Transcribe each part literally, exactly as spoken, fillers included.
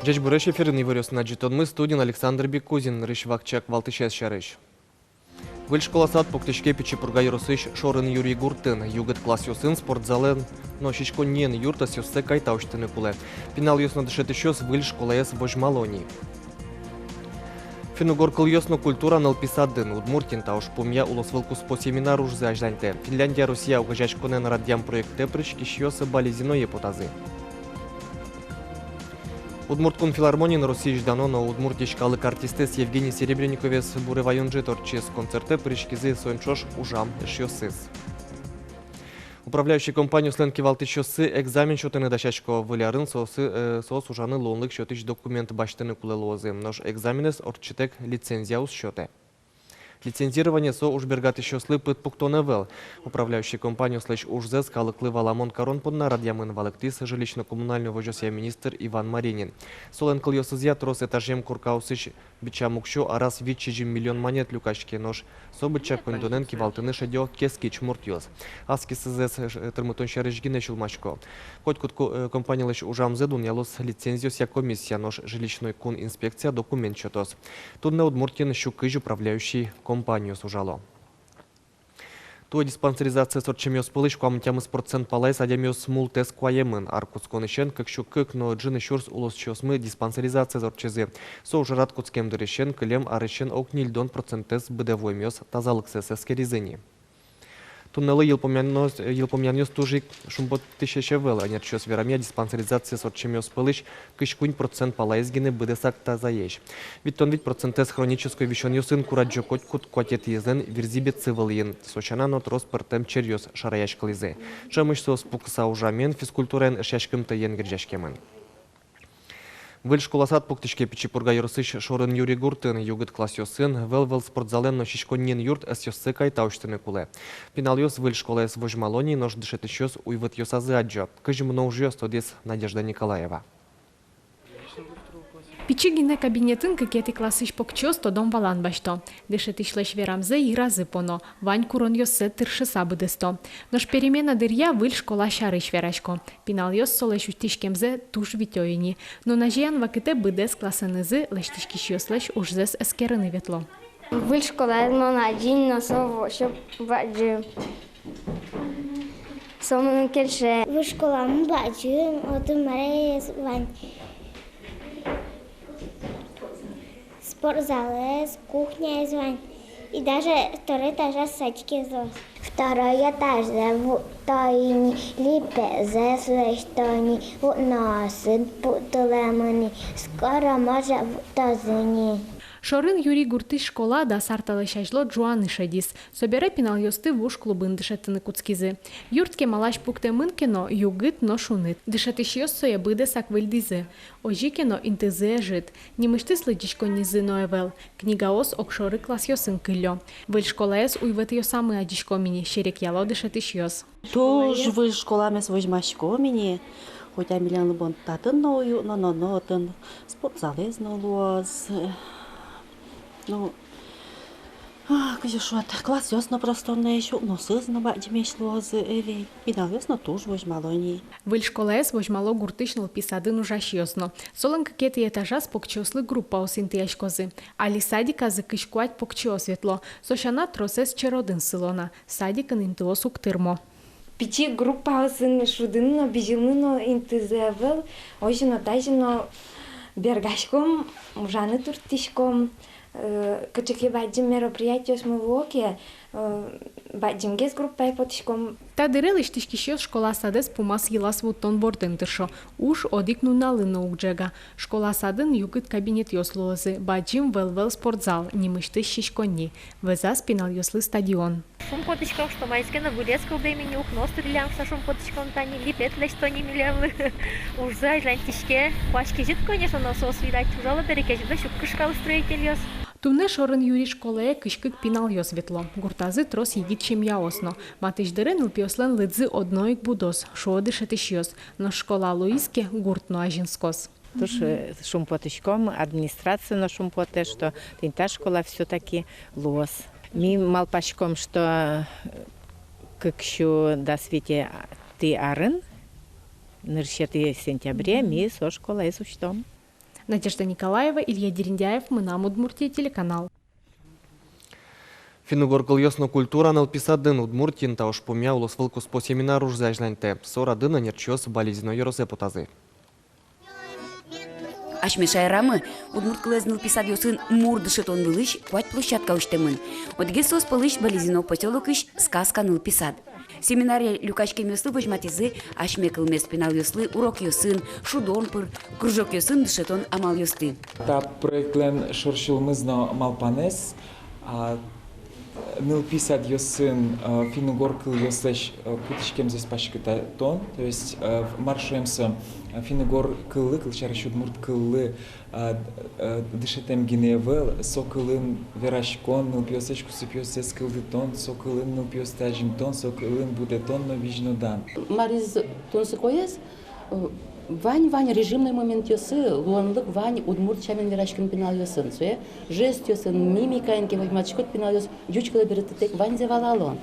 Ӟечбуресь! Эфирын иворъёсын ӝытонмы, студиын Александр Бекузин. Нырысь вакчияк валтӥсез сярысь. Выль школа сад пуктӥське Пичи Пурга ёросысь Шорын Юри гуртын. Югыт классъёсын, спортзалэн но сиськонниен юрт ӧсъёссэ кайта усьтыны кулэ. Пиналъёс но дышетӥсьёс выль школаез возьмало ни. Финн-угор кылъёс но культура нылпи садын. Удмуртиын та ужпумъя улосвылкуспо семинар ужзэ азьланьтэ. Финляндия-Россия огазеяськонэн радъям проектэ пыриськисьёс Балезиное потазы. Удмурт кун филармониын Россиысь дано но Удмуртиысь калык артистэз Евгений Серебренниковез буре ваён ӝыт ортчиз. Концертэ пыриськизы соин ӵош ужам эшъёсыз. Управляющий компаниослэн кивалтӥсьёссы экзамен сётыны дасясько. Выль арын соосы, э, соос ужаны луонлык сётӥсь документ басьтыны кулэ луозы. Нош экзаменэз ортчытэк лицензия уз сётэ. Лицензирование со уж бергатӥсьёслы пыдпуктон ӧвӧл. Управляющий компаниослэсь ужзэс калыклы валамон карон понна радъямын, валэктӥз жилищно-коммунальной возёсъя министр Иван Маринин. Солэн кылъёсызъя, трос этажъем коркаосысь бичам уксё араз вить-сизьым миллион манет люкаське, нош со быдӟа коньдонэн кивалтыны шедё кескич муртъёс. Аскисызэс, э, тырмытон сярысь гинэ сюлмасько. Котькуд ко-, э, компаниялэсь ужамзэ дунъялоз лицензиосъя комиссия, нош жилищной кун инспекция документ сётоз. Туннэ Удмуртиын сю кызь управляющий компаниос ужало. Туэ диспансеризациез ортчемъёс пӧлысь куамын тямыс процент палаез адямиос мултэс куаемын. Ар кутсконысен кык сю кык но ӝыны сюрс улосчиосмы диспансеризациез ортчизы. Со ужрад кутскем дырысен кылем арысен ог ньыльдон процентэз быдэ вуэмъёс тазалыксэс эскеризы ни. Туннэлы йылпумъянъёс, йылпумъянъёс туж ик шумпоттӥсесь ӧвӧл. Ӧнерчиос верамъя, диспансеризациез ортчемъёс пӧлысь кызь куинь процент палаез гинэ быдэсак тазаесь. Витьтон вить процентэз хронической висёнъёсын курадӟо. Котькуд куатетӥезлэн вирзӥбетсы вылӥын. Со сяна но трос пӧртэм черъёс шараяськылӥзы. Ӵемысь соос пукыса ужамен, физкультураен, эшъяськымтэен герӟаськемын. Выль школа сад пуктӥське Пичи Пурга ёросысь Шорын Юри гуртын. Югыт классъёсын выл-выл спортзалэн но сиськонниен юрт ӧсъёссэ кайта усьтыны кулэ. Пиналъёс выль школаез возьмало ни, нош дышетӥсьёс уйвӧтъёсазы адӟо. Кызьы мыно ужъёс, тодӥз Надежда Николаева. Пичи гинэ кабинетын кыкетӥ классысь покчиос тодон-валан басьто. Дышетӥсьлэсь верамзэ йыразы поно, вань куронъёссэ тыршыса быдэсто. Нош перемена дыръя выль школа сярысь верасько. Пиналъёс солэсь усьтӥськемзэ туж витё ини. Нуназеян вакытэ быдэс классэнызы лэсьтӥськисьёслэсь ужзэс эскерыны ветло. Выль школаез мон адӟи но, со вообще бадӟым. Со мыным кельше. Выль школамы бадӟым, отын мараез вань. Спортзалэз, кухняез вань. И даже второй этажаз садикез луоз. Второй этажзэ вутто ини, липетсэс лэсьто ини, укноосыд пуктылэмын ини, скоро, может, вуттозы ини. Шорын Юри гуртысь школа дас ар талэсь азьло ӝуаны шедиз. Собере пиналъёсты вуж клубын дышетыны кутскизы. Юрт кемалась пуктэмын ке но, югыт но шуныт. Дышетӥсьёс сое быдэсак выльдӥзы. Озьы ке но, интызы ӧжыт. Нимысьтыз лыдӟиськоннизы но ӧвӧл. Книгаос огшоры классъёсын кыллё. Выль школаез уйвӧтъёсамы адӟиськом ини, серекъяло дышетӥсьёс. Туж выль школамес возьмаськом ини, хотя милемлы бон татын но уютно, но, но отын спортзалэз но луоз. Ну, а, кызьы шуод, классъёс но просторноесь, укноосыз но бадӟымесь луозы, эвей, пиналъёс но туж возьмало ини. Выль школаез возьмало гуртысь нылпи садын ужасьёс но. Солэн кыкетӥ этажаз покчиослы группаос интыяськозы. Али садиказы кызь куать покчиос ветло. Со сяна, тросэз черодын сыло на. Садикын интыос уг тырмо. Пичи группаосын шудыны но, бызьылыны но интызы ӧвӧл. Озьы но, тазьы но бергаськом, ужаны турттӥськом. Э, кыӵе ке бадӟым мероприятиосмы луо ке, э, бадӟымгес группае потӥськом. Та дыре лэсьтӥськисьёс школа садэз пумаз-йылаз вуттон бордын тыршо. Уж одӥг нуналлы но уг ӝега. Школа садын югыт кабинетъёс луозы, бадӟым выл-выл спортзал, нимысьтыз сиськонни. Вӧзаз пиналъёслы стадион. Шумпотӥськом, что маиз ке но вылез кылдэм ини, укноос тыриллям шуса шумпотӥськом, тани липет лэсьто ни милемлы. Ужзы азьланьтӥське. Куазь кезьыт, конечно, но соос, видать, ужало бере, кезьыт но уг кышкало строительёс. Туннэ Шорын Юри школае кызь кык пиналъёс ветло. Гуртазы трос егит семьяос но. Матысь дыре нылпиослэн лыдзы одно ик будоз, шуо дышетӥсьёс. Нош школа луиз ке, гурт но азинскоз. Туж, э, шумпотӥськом, администрация но шумпотэ, что тӥни та школа всё-таки луоз. Ми малпаськом, что, э, кык сю дас витетӥ арын, нырысетӥ сентябре, ми со школаез усьтом. Надежда Николаева, Илья Дерендяев, «Мынам Удмуртие» телеканал. Финн-угор кылъёс но культура нылпи садын. Удмуртиын та ужпумъя улосвылкуспо семинар ужзэ азьланьтэ. Со радын ӧнерчиос Балезино ёросэ потазы. Асьме шаерамы удмурт кылэз нылпи садъёсын мур дышетон вылысь куать площадка усьтэмын. Одӥгез соос пӧлысь Балезино посёлокысь «Сказка» нылпи сад. Семинарие люкаськемъёслы возьматӥзы асьме кылмес пиналъёслы урокъёсын, шудон пыр, кружокъёсын дышетон амалъёсты. Та проектлэн шорсюлмыз но малпанэз, а, нылпи садъёсын, а, финн-угор кылъёслэсь, а, кутӥськемзэс паськытатон, то есть, а, мар шуэм со, а, финн-угор кыллы, кылсярысь, удмурт кыллы, а, а, дышетэм гинэ ӧвӧл, со кылын вераськон, нылпиослэсь кусыпъёссэс кылдытон, со кылын нылпиосты азинтон, со кылын будэтон но визьнодан. Мариз тунсыкоез, э, вань-вань режимной моментъёсы, луонлык вань удмурт сямен вераськон пиналъёсын, сое жестъёсын, мимикаен ке возьматӥськод, пиналъёс ӟуч кылэ берыктытэк ваньзэ валало.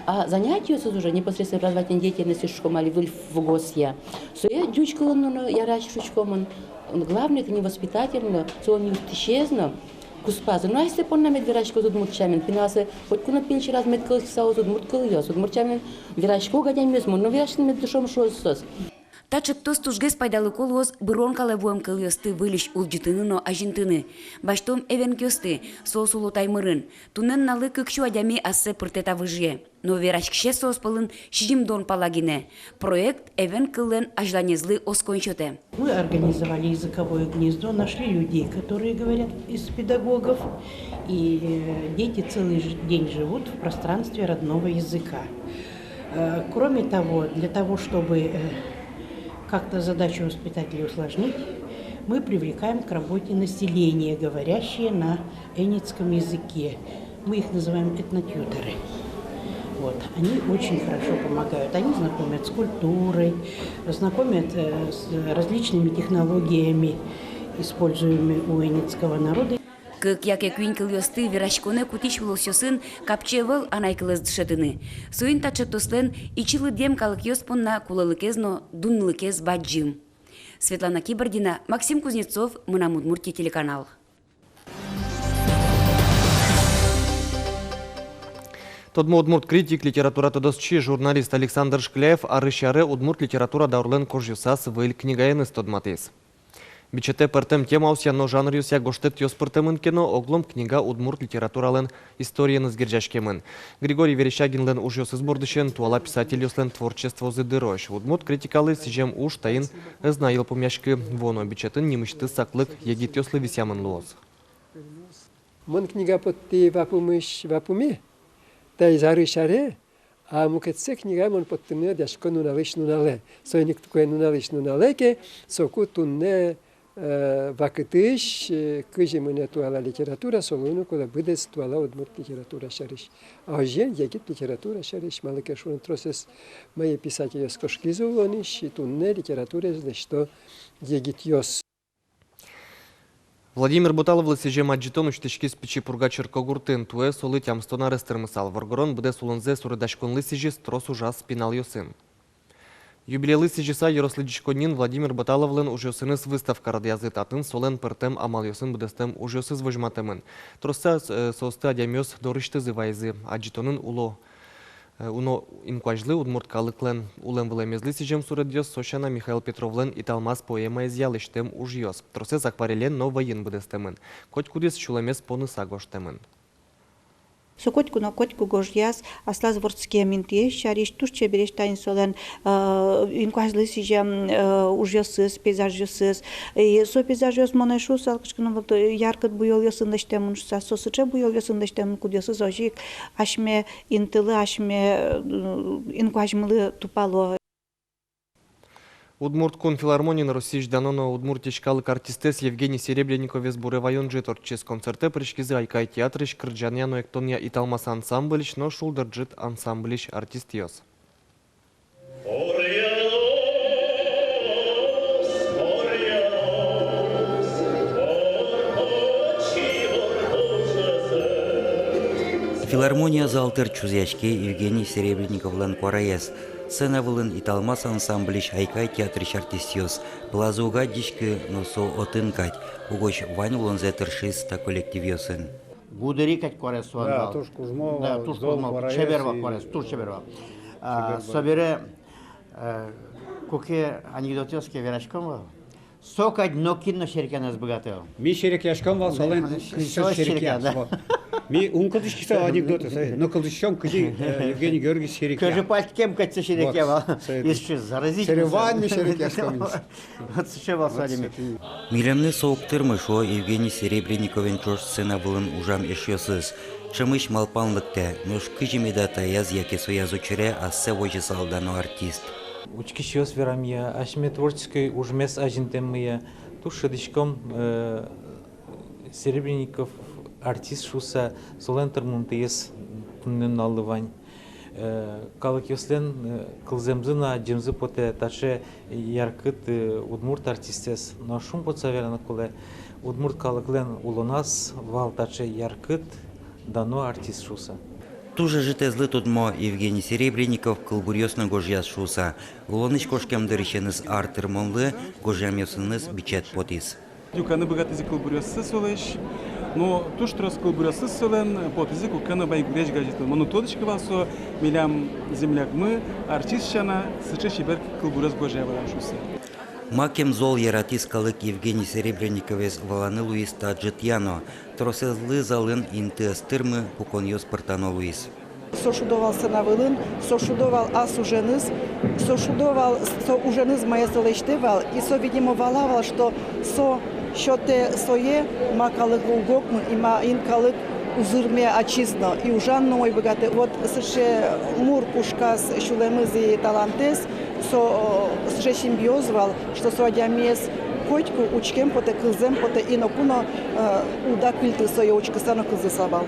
А занятиосыз уже непосредственно образовательной деятельности, шуиськом али, выль ФГОСъя, сое ӟуч кылын нуыны ярась, шуиськом ини. Главное, это не воспитатель но, солэн юрттӥсез но, куспазы но асьсэ понна мед вераськоз удмурт сямен, пиналзы котьку но пинь сьӧраз мед кылзӥськысалоз удмурт кылъёс, удмурт сямен верасько адямиос, мон но вераськыны мед дышом, шуозы соос. Та ӵектос тужгес пайдалыко луоз бырон калэ вуэм кылъёсты выльысь улӟытыны но азинтыны. Басьтом эвенкъёсты, соос уло Таймырын. Туннэ нуналлы кык сю адями ассэ пыртэ та выжые. Но вераськисез соос пӧлын сизьымдон пала гинэ. Проект эвенк кыллэн азьланезлы оскон сётэ. Мы организовали языковое гнездо, нашли людей, которые говорят, из педагогов. И, э, дети целый ж-, день живут в пространстве родного языка. Э, кроме того, для того, чтобы, э, как-то задачу воспитателей усложнить, мы привлекаем к работе население, говорящее на энецком языке. Мы их называем этнотьюторы. Вот. Они очень хорошо помогают. Они знакомят с культурой, знакомят, э, с различными технологиями, используемыми у энецкого народа. Кык яке куинь кылъёсты вераськонэ кутӥсь улосъёсын капчи ӧвӧл анай кылэз дышетыны. Соин та ӵектослэн ичи лыдъем калыкъёс понна кулэлыкез но дунлыкез бадӟым. Светлана Кибардина, Максим Кузнецов, «Мынам Удмуртие» телеканал. Тодмо удмурт критик, литература тодосчи, журналист Александр Шкляев арысь аре удмурт литература даурлэн кожъёсаз выль книгаеныз тодматӥз. Бичетэ пӧртэм темаосъя но жанръёсъя гожтэтъёс пыртэмын ке но, оглом книга удмурт литературалэн историеныз герӟаськемын. Григорий Верещагинлэн ужъёсыз бордысен туала писательёслэн творчествозы дырозь. Удмурт критикалы сӥзем уж таин ӧз на йылпумъяськы. Вуоно бичетын нимысьтыз саклык егитъёслы висъямын луоз. Мон книга поттӥ вапумысь вапуме, таиз арысь аре, а мукетсэ книга мон поттыны дасясько нуналысь нуналэ. Соин ик туэ нуналысь нуналэ ке, соку туннэ, э, вакытысь, э, кызьы мынэ туала литература, со луыны кулэ быдэс туала удмурт литература сярысь. А озьыен егит литература сярысь, малы ке шуоно, тросэз мае писательёс кошкизы улонысь, и туннэ литератураез лэсьто егитъёс. Владимир Боталовлы сӥзем адӟытон усьтӥськиз Пичи Пурга черкогуртын. Туэ солы тямыстон арес тырмысал. Воргорон быдэс улонзэ суредаськонлы сӥзиз, трос ужаз пиналъёсын. Юбилейлы сӥзьыса, ёрос лыдӟиськонниын Владимир Боталовлэн ужъёсыныз выставка радъязы. Татын солэн пӧртэм амалъёсын быдэстэм ужъёсыз возьматэмын. Тросэз, э, соосты адямиос дорысьтызы вайизы. Адӟытонын уло Э, уно инкуазьлы, удмурт калыклэн улэм-вылэмезлы сӥзем суредъёс, со сяна Михаил Петровлэн «Италмас» поэмаезъя лэсьтэм ужъёс. Тросэз акварелен но вӧйын быдэстэмын. Котькудӥз сюлэмез поныса гожтэмын. Со котьку но котьку гожъяз аслаз вордскем интыез сярысь, туж чебересь тани солэн, э, инкуазьлы сӥзем, э, ужъёсыз, пейзажъёсыз. И со пейзажъёс, мон ӧй шуысал кыӵе ке но, вот, э, яркыт буёлъёсын лэсьтэмын шуыса, со сыӵе буёлъёсын лэсьтэмын, кудъёсыз озьы ик асьме интылы, асьме, э, инкуазьмылы тупало. Удмурт кун филармониын Россиысь дано но Удмуртиысь калык артистэз Евгений Серебренниковез буре ваён ӝыт ортчиз. Концертэ пыриськизы «Айкай» театрысь кырӟанъя но эктонъя «Италмас» ансамбльысь но «Шулдыр ӝыт» ансамбльысь артистъёс. Филармония зал тыр чузъяське Евгений Серебренниковлэн куараез. Сцена вылын «Италмас» ансамблись, «Айкай» театрысь артистъёс. Пылазы уг адӟиськы, но со отын кадь. Угось вань улонзэ тыршиз та коллективъёсын. Гудыри кадь куараз со. Да, вал. Туж кужмо. Да, вал, туж зол кужмо вал, куараз, чебер вал, и куараз, туж чебер вал. Чебер. А, собере, э, куке анекдотъёс ке вераськом вал, со кадь нокин но серекъяны ӧз быгаты вал. Ми серекъяськом вал, солэн, да, кызьы со серекъя, серекъя, да. Вот. Ми ум кылзӥське со анекдотэз, э, но кылзӥськом, кызьы, э, Евгений Георгиевич серекъя. Кызьы пальтӥськем кадь со серекъя вал. Вот, со. Ещё заразительно. Серевань ми серекъяськом. Вот сыӵе вал со адями. Милемлы со уг тырмы, шуо Евгений Серебренниковен ӵош сцена вылын ужам эшъёсыз. Ӵемысь малпан лыктэ, нош кызьы меда таяз яке сояз учыре ассэ возьысал дано артист? Учкисьёс верамъя, асьме творческой ужмес азинтэммыя, туж шӧдӥськом, э, Серебренников артист шуыса, солэн тырмымтэез туннэ нуналлы вань. Э, калыкъёслэн, э, кылзэмзы но адӟемзы потэ таӵе яркыт, э, удмурт артистэз. Но шумпотыса вераны кулэ, удмурт калыклэн улоназ вал таӵе яркыт, дано артист шуыса. Туж ӧжытэзлы тодмо Евгений Серебренников кылбуръёс но гожъяз шуыса. Улонысь кошкем дырысеныз ар тырмонлы гожъямъёсыныз бичет потӥз. Люканы быгатӥзы кылбуръёсыз солэсь, но туж трос кылбуръёсыз солэн потӥзы куке но «Байгурезь» газетын. Мон уг тодӥськы вал, со милям землякмы, артист сяна, сыӵе чебер кылбуръёс гожъя вылэм шуыса. Макем зол яратӥз калык Евгений Серебренниковез, валаны луиз та ӝытъя но. Тросэзлы залын инты ӧз тырмы, пуконъёс пыртано луиз. Со шудо вал сцена вылын, со шудо вал ас уженыз, со шудо вал, со уженыз мае со лэсьтэ вал, и со, видимо, вала вал, что со сётэ сое, ма калыклы уг окмы, и маин калык узырме ачиз но, и ужан но умой быгатэ. Вот сыӵе мур кушказ сюлэмыз и талантэз, со, о, сыӵе симбиоз вал, что со адямиез котьку учкем потэ, кылзэм потэ, и ноку но, э, уд акыльты сое учкыса но кылзыса вал.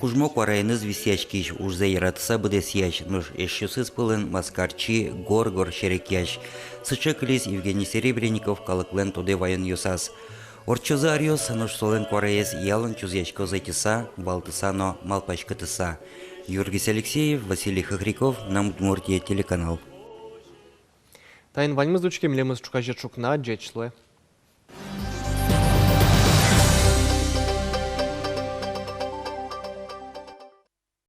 Кужмо куараеныз висъяськись, ужзэ яратыса быдэсъясь, нош эшъёсыз пӧлын маскарчи, гор-гор серекъясь. Сыӵе кылиз Евгений Серебренников калыклэн тодэ ваёнъёсаз. Ортчозы аръёс, нош солэн куараез ялан чузъяськоз ӧтьыса, валтыса но малпаськытыса. Юргис Алексеев, Василий Хохряков, «Мынам Удмуртие» телеканал. Таин ваньмыз. Учке милемыз ӵуказе ӵукна. Ӟеч луэ.